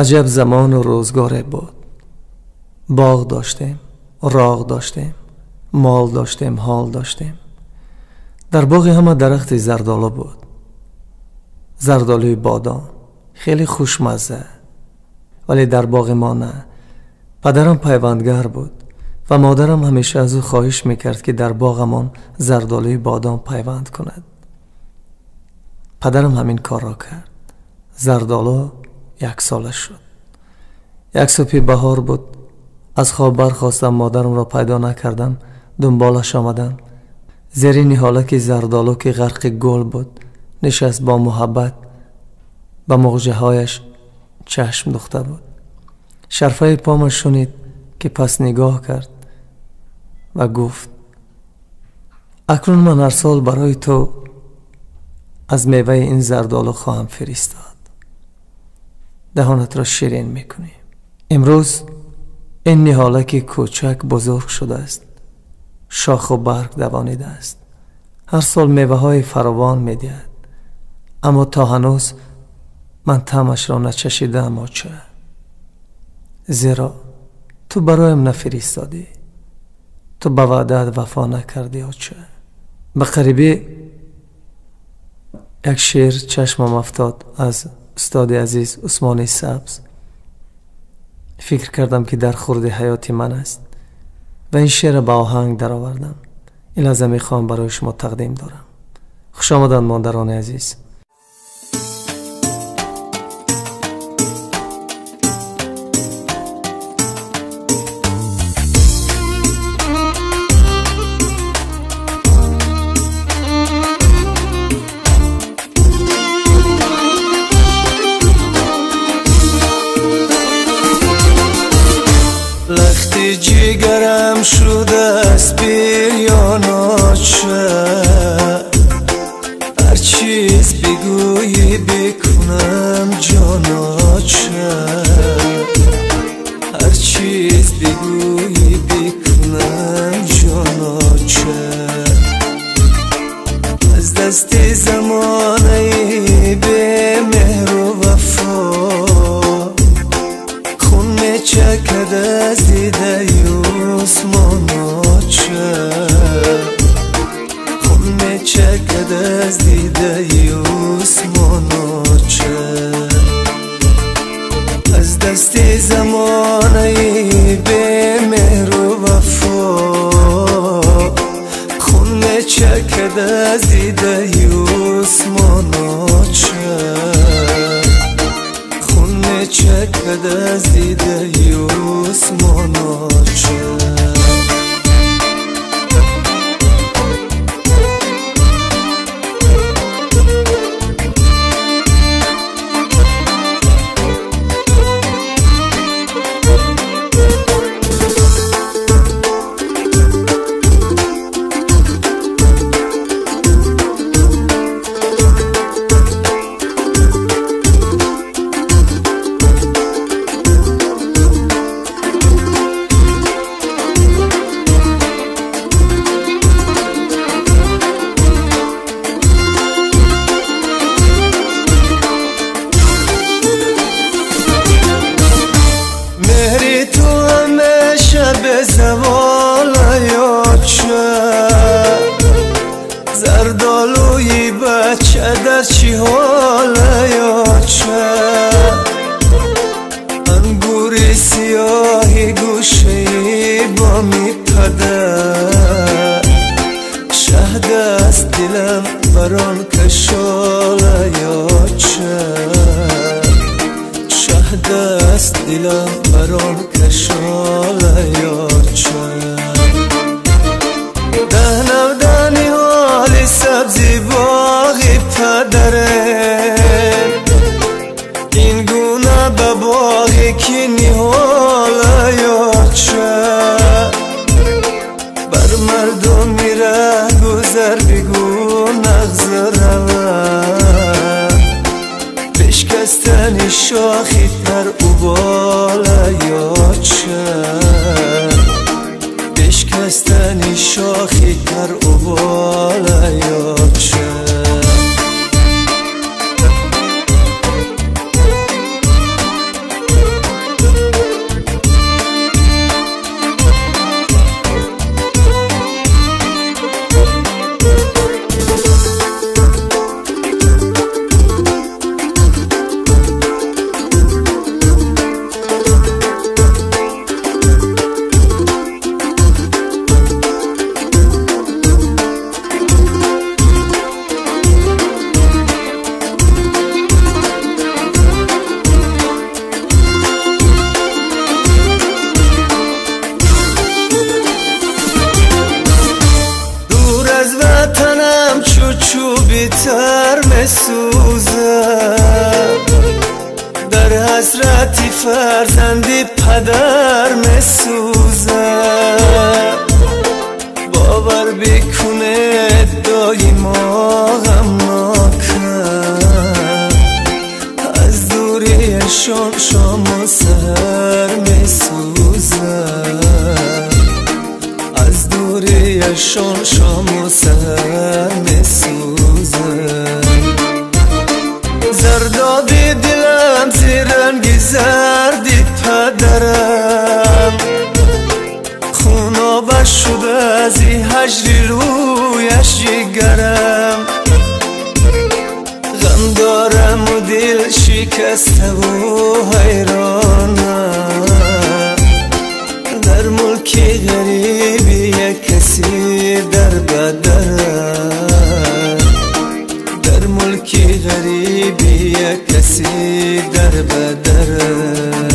Аҷаб замону рӯзгоре буд. Боғ доштем, роғ доштем, мол доштем, ҳол доштем. Дар боғи ҳама дарахти зардолу буд. Зардолуи бодом хеле хушмазза, вале дар боғи мо на. Падарам пайвандгар буд ва модарам ҳамеша аз ӯ хоҳиш мекард, ки дар боғамон зардолуи бодом пайванд кунад. Падарам ҳамин корро кард. Зардолу яксола шуд. Як субҳи баҳор буд. Аз хоб бархостам, модарамро пайдо накардам. Дунболаш омадам. Зери ниҳолаки зардолу, ки ғарқи гул буд, нишаст, бо муҳаббат ба муғҷаҳояш чашм духта буд. Шарфаи помаш шунид, ки пас нигоҳ кард ва гуфт: акнун ман ҳар сол барои ту аз меваи ин зардолу хоҳам фиристод. Даҳонатро ширин мекунӣ. Имрӯз ин ниҳолаки кӯчак бузург шудааст, шоху барг давонидааст, ҳар сол меваҳои фаровон медиҳад, аммо то ҳанӯз ман таъмашро начашидаам, оча, зеро ту бароям нафиристодӣ, ту ба ваъдаат вафо накардӣ, оча. Ба қарибӣ як шеър чашмам афтод аз устоди азиз Усмони Сабз. Фикр кардам, ки дар хурди ҳаёти ман аст ва ин шеърро ба оҳанг даровардам. Ин лаҳза мехоҳам барои шумо тақдим дорам. Хуш омаданд, модарони азиз. Лахти ҷигарам шудааст бирён, оча, ҳар чиз бигӯӣ бикунам, ҷон, оча, ҳар чиз бигӯӣ бикунам, ҷон, оча. Аз дасти замонаи бемеҳру вафо хун мечакад аз дидаи Усмон, оча, хун мечакад аз дидаи Усмон, оча. Аз дасти замонаи бемеҳру вафо хун мечакад аз дидаи Усмон, оча, хун мечакад аз дидаи Усмон, оча. Зардолуи бача дар чӣ ҳолай, оча? Ангури сиёҳи гӯшаи боми падар, шаҳд аст дилам бар он кашолай, оча, шаҳд аст дилам бар он кашолай, оча. Даҳнавдани ҳоли сабзи боғи падарем, ин гуна ба боғе ки ниҳолай, оча. Бар мардуми раҳгузар бигӯ нағз равад, бишкастани шохи тар уболай, оча, бишкастани шохи тар уболай, оча. حسرتی فرزندی پدر میسوزد. باور بکنه دایما غمناکم، از دوریشان شام و سحر میسوزد. از دوریشان شام و سحر میسوزد. زردابی دلم زیرنگ زردی پدرم، خونابه شده از هجر رویش جگرم. غم دارم و دل شکسته و حیرانم، در ملک غریبی یک کسی در بدرم. در ملک غریبی یک کسی در بدرم.